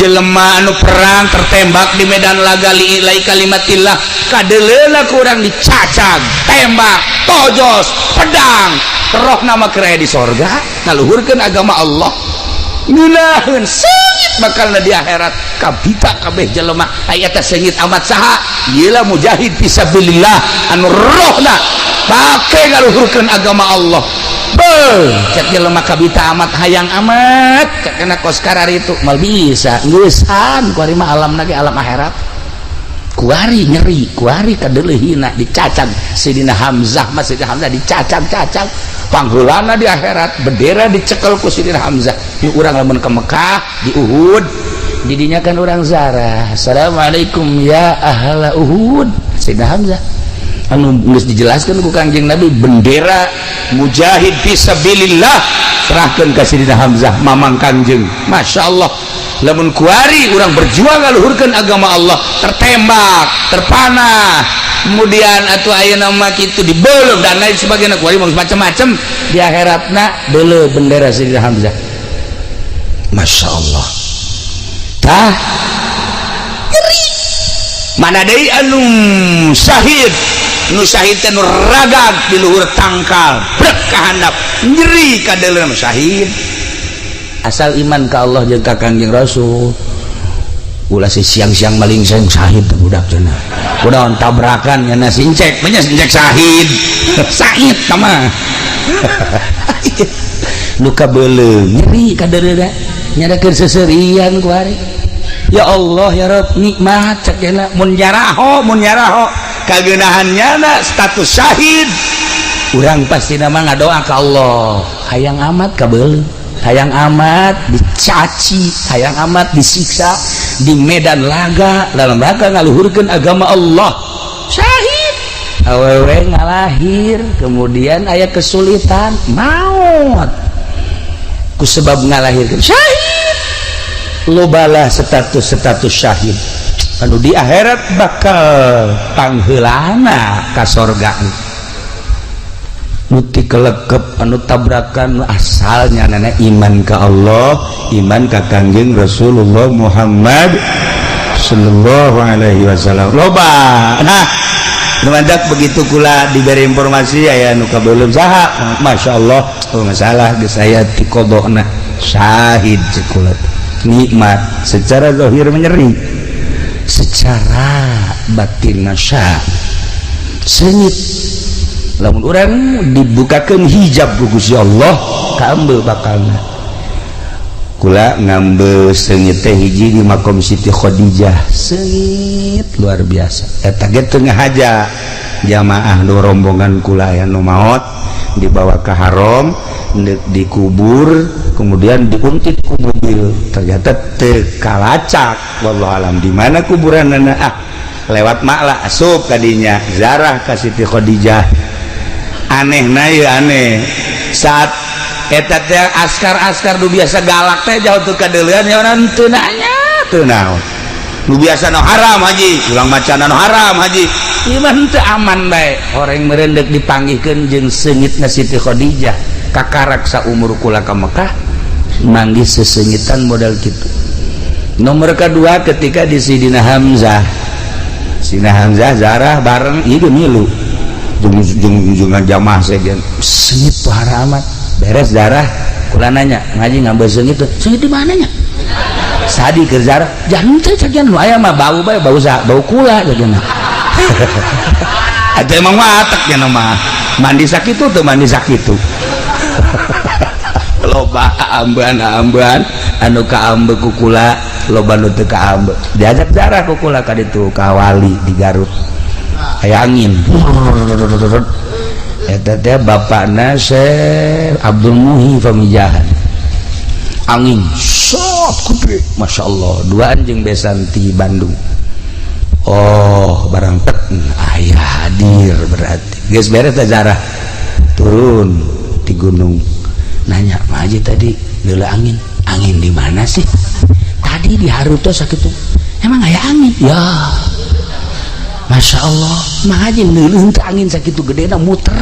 Jelema anu perang tertembak di medan laga li'i'lai kalimatillah, kadeleuna kurang dicacag, tembak, tojos, pedang, roh nama kere di sorga ngaluhurkeun agama Allah, ngeunaheun seungit bakal di akhirat. Kabita kabeh jelema aya teh seungit amat. Saha? Gila, mujahid fisabilillah anu rohna pake ngaluhurkeun agama Allah. Beuh, cek jelema kabita amat, hayang amat cek kena kos karar itu mal bisa geusan. Kuari mah alam ge alam akhirat, kuari nyeri, kuari kadeuleuhina dicacag Sidina Hamzah mah. Sidina Hamzah dicacag-cacag, pangheulana di akhirat bendera dicekel ku Sidina Hamzah. Yuk, urang lamun ke Mekah di Uhud, didinya kan urang zarah, "Assalamualaikum ya ahla Uhud." Sidina Hamzah anu geus dijelaskan ku Kangjeng Nabi, bendera mujahid fisabilillah serahkeun ka Sidina Hamzah, mamang Kangjeng. Masya Allah, lamun kuari urang berjuang ngaluhurkeun agama Allah, tertembak, terpanah, kemudian atau aya nama kitu dibelum dan lain sebagainya, kuari mau macam-macam, di akhiratna deuleu bendera Sidina Hamzah. Masya Allah, tah nyeri. Mana deui anu syahid? Nu syahid teh nu ragag di luhur tangkal, brek ka handap, nyeri kadeuleu, syahid. Asal iman ka Allah jeung ka Kangjeng Rasul. Ulah si siang-siang maling sing syahid budak cenah. Udah tabrakan nya sincek, nya sincek syahid. Syahid mah. Luka beuleum nyeri kadeuleu nyadakeun seserian ku ari. Ya Allah, ya Rabb, nikmat cek cenah mun nyaraho, mun nyaraho kageunahan nyana status syahid. Urang pasti nama ngadoa ka Allah, hayang amat kabeuleum, hayang amat dicaci, hayang amat disiksa di medan laga dalam rangka ngaluhurkeun agama Allah, syahid. Awewe ngalahir kemudian aya kesulitan maut ku sebab ngalahirkeun, syahid. Lobalah status-status syahid anu di akhirat bakal pangheulana ka sorga. Nu ti kelekep, anu tabrakan, asalnya nenek iman ke Allah, iman ke Kangjeng Rasulullah Muhammad Sallallahu Alaihi Wasallam, loba. Nah, numandak begitu kula diberi informasi aya nu kabeuleum saha, Masya Allah, oh masalah geus aya ti qodona, syahid cek kula. Nikmat secara zahir menyeri, secara batin nasya seungit. Lamun urang dibukakan hijab ku Gusti Allah, kaambe bakalna. Kula ngambe seungit teh hiji di makom Siti Khadijah, seungit luar biasa. Eta ge teu ngahaja, jamaah nu rombongan kula aya nu maot, dibawa ke haram, dikubur, kemudian diuntit ku mobil, ternyata teu kalacak, wallahu alam di mana kuburan. Ah, lewat maklah asup tadinya zarah ka Siti Khadijah. Aneh na ya, aneh, saat eta teh askar-askar nu biasa galak teh jauh tuh kadeuleun ya, orang teu nanya teu naon. Nu biasa nu haram haji ulang macana, nu haram haji iman teu aman bae, orang merendek dipanggihkeun jeung seungitna Siti Khadijah. Kakarak saumur kula ka Mekah manggih sesengitan modal gitu. Nomor kedua, ketika di Sidina Hamzah. Sidina Hamzah zarah bareng ieu milu jeung jeung jeung jamaah sejen, seungit pohara amat. Beres darah, kula nanya, "Ngaji, ngambil seungit tuh, seungit di mananya?" Sadi keur zarah jangan teh cagian nu aya mah bau bae, bau sa bau kula cagian. Atau emang watak ya mah mandi sakitu tuh, mandi sakitu. Loba ambean-ambean anu kaambe ku kula, loba nu teu kaambe. Diajak zarah ku kula ka ditu ka wali di Garut, aya angin. Eta teh bapakna Syekh Abdul Muhi Pamijahan. Angin sok gede, Masya Allah, duaan jeung besan ti Bandung. Oh, barang tek aya hadir berarti. Geus beres teh zarah, turun di gunung, nanya, "Pak Haji, tadi deuleu angin, angin di mana sih?" "Tadi di Haruto sakitu." "Emang aya angin?" "Ya, Masya Allah, Mak Haji, neuleuh teh angin sakitu gedena muter."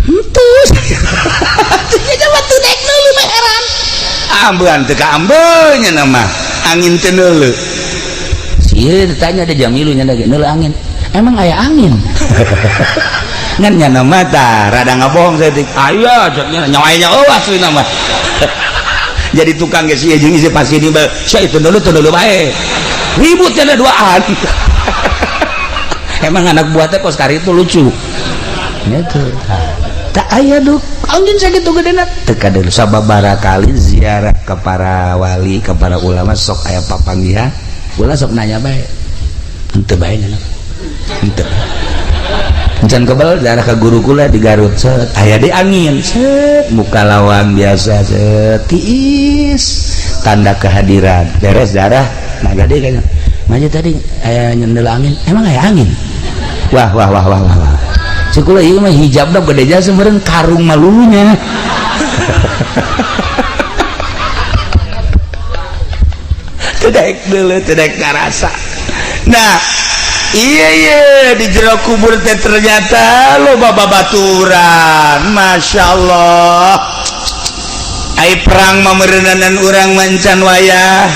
Henteu, teu mah teu daek neuleuh mah, heran. Ambean teu kaambe nya mah. Angin teh neuleu. Sieun ditanya ada jam 3 nya neuleu angin. Emang aya angin? Ngan nya mata rada ngabohong saeutik. Aya ceknya nyawa nya eueuh asli mah. Jadi tukang geus ieu jeung isi pasti ini sia itu neuleu teu neuleu bae. Ribut nya duaan. Emang anak buah teh kos kari itu lucu. Gitu. Tak aya duk angin sakitu gedena teu kadeuleu sababaraha kali ziarah ke para wali, ke para ulama sok aya papanggihan. Ulah sok nanya bae. Henteu bae nya. Henteu. Encan kebel ziarah ka guru kula di Garut set aya di angin set muka lawang biasa set tiis tanda kehadiran beres ziarah nah gade kayaknya maju tadi aya nyendel angin emang aya angin wah wah wah wah wah wah cekula ieu mah hijabna gede jasa meureun karung malunya teu deuleu teu karasa. Nah iya iya di jero kubur teh ternyata loba babaturan. Masya Allah ai perang mameureunanan urang mancan wayah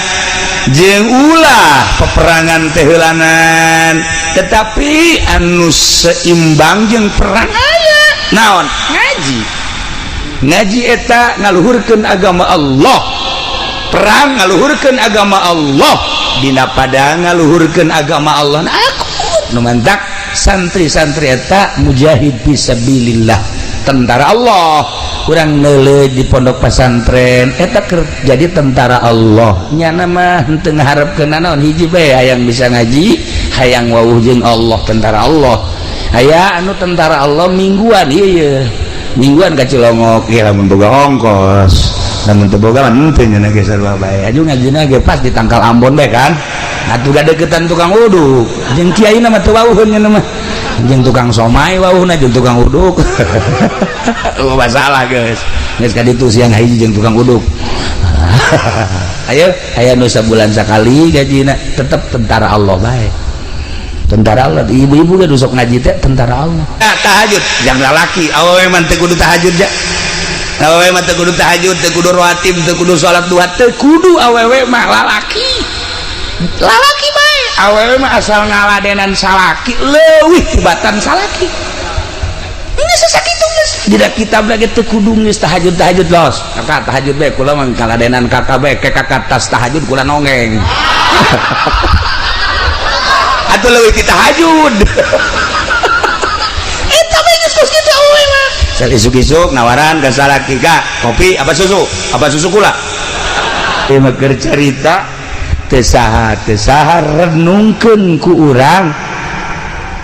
jeung ulah peperangan teh heulanan tetapi anu seimbang jeung perang aya naon ngaji ngaji eta ngaluhurkeun agama Allah perang ngaluhurkeun agama Allah dina pada ngaluhurkeun agama Allah. Nah, aku nu mantak santri-santri eta mujahid fisabilillah tentara Allah. Urang neuleuh di pondok pesantren eta jadi tentara Allah nyana mah henteu ngaharepkeun naon hiji bae hayang bisa ngaji hayang wawuh jeung Allah tentara Allah. Aya anu tentara Allah mingguan ieu ye mingguan ka Cilongok ieu lamun boga ongkos lamun teu boga mah henteu nya ge sarua bae aju ngajina ge pas di tangkal Ambon bae kan atuh gadeukeutan tukang uduk jeung kiai mah teu wawuheun nya mah jeung tukang somai wawuhna jeung tukang uduk. Oh masalah guys geus ka ditu siang hiji jeung tukang uduk. Ayo aya nu sabulan sakali gajina tetep tentara Allah bae tentara Allah. Ibu-ibu ge sok ngaji teh tentara Allah. Nah, tahajud jang lalaki awewe mah teu kudu tahajud ja awewe mah teu kudu tahajud teu kudu rawatib teu kudu salat duha teu kudu awewe mah lalaki lalaki bae awewe mah asal ngaladenan salaki leuwih tibatan salaki ini sakitu geus dina kitab lagi teu kudu geus tahajud tahajud los kakak tahajud bae kula mah ngaladenan kakak bae ke kakak tas tahajud kula nongeng atuh leuwih ti tahajud eta mah geus kos kitu awewe mah isuk-isuk nawaran ka salaki ka kopi apa susu kula ieu mah keur carita teu saha teu saha renungkeun ku urang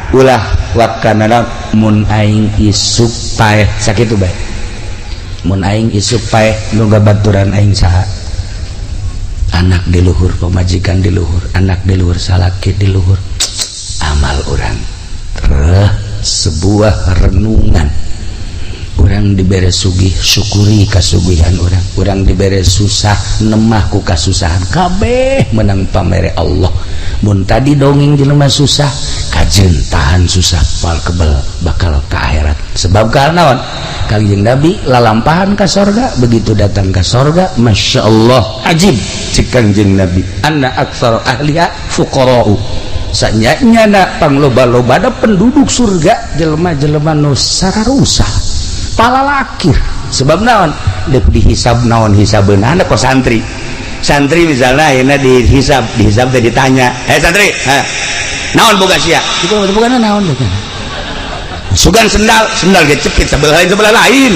ulah wakana mun aing isuk paeh sakitu bae mun aing isuk paeh nu gabaturan aing saha anak di luhur pamajikan di luhur anak di luhur salaki di luhur amal urang tereh sebuah renungan urang dibere sugih syukuri kasugihan urang urang dibere susah nemah ku kasusahan kabeh menang pamere Allah mun tadi dongeng jelema susah kajen tahan susah pal kebel bakal ke akhirat sebab karena naon Kangjeng Nabi lalampahan ka sorga begitu datang ke sorga Masya Allah ajib cek Kangjeng Nabi anna aktsar ahliha fuqara'u sanyanya pangloba-loba ada penduduk surga jelema-jelema nu sararusah palalakir sebab naon deuk dihisab naon hisabeunana kok santri santri misalnya ayeuna dihisab dihisab teh ditanya eh santri ha naon boga sia itu boga naon boga sugan sendal sendal ge cepit sebelah lain sebelah lain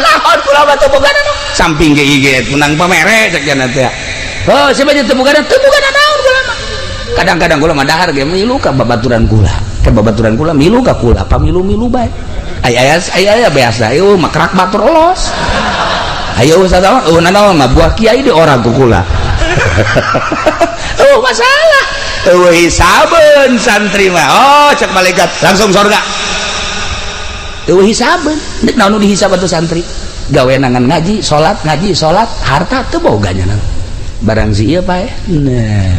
naon kula mah teu boga naon samping ge ieu menang pamere cek cenah teh oh siapa teu boga teu boga naon kula mah kadang-kadang kula mah dahar ge milu ka babaturan kula ka babaturan kula milu ka kula pamilu-milu bae aya aya aya biasa ieu mah kerak batur los ayo sadawan eueuh naon mah buah kiai di orang ku kula oh masalah eueuh hisabeun santri mah oh cek malaikat langsung surga eueuh hisabeun deuk naon nu dihisab atuh santri gawe nangan ngaji salat harta teu boga nya barang si ieu pae nah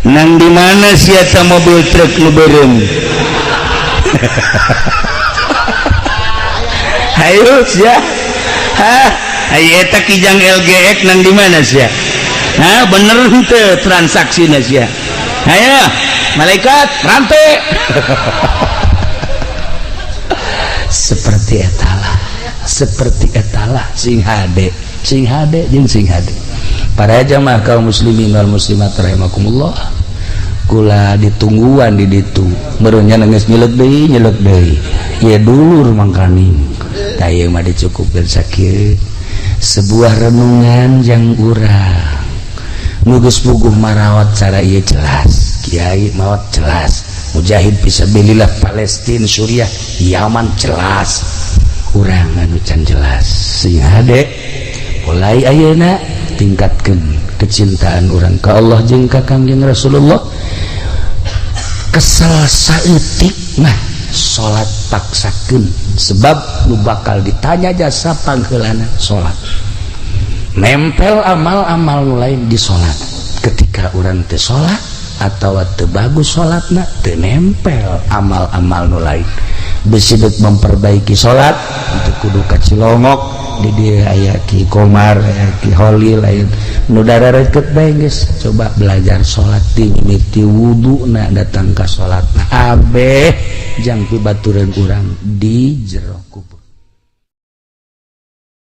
nang di mana sih eta mobil truk nu beureum hayu sia hah Aya eta Kijang LGX nang di mana sia? Nah, bener henteu transaksina sia? Ayo, malaikat rantai. Seperti etalah, seperti etalah, sing hade, sing hade jeung sing hade. Para jamaah kaum muslimin wal muslimat rahimakumullah, kula ditungguan di ditu meureunnya geus nyelek deui, nyelek deui ya dulur, mangkaning tah ieu mah dicukupkeun sakieu sebuah renungan yang urang nu geus puguh marawat cara ieu jelas, kiai maot jelas, mujahid fisabilillah Palestina, Suriah, Yaman jelas, urang anu can jelas sing hade. Mulai ayeuna tingkatkeun kecintaan urang ka Allah jeung ka Kangjeng Rasulullah. Kesel saeutik mah salat paksakeun, sebab nu bakal ditanya jasa pangheulana salat, nempel amal-amal nu lain di salat. Ketika urang teu salat atau teu bagus salatna, teu nempel amal-amal nu lain. Bisi deuk memperbaiki salat itu kudu ka Cilongok, di dieu aya Ki Komar, aya Ki Holil, aya nu darareket bae. Geus coba belajar salat ti mimiti wuduna datang ka salatna, abeh jang pibatureun urang di jero kubur.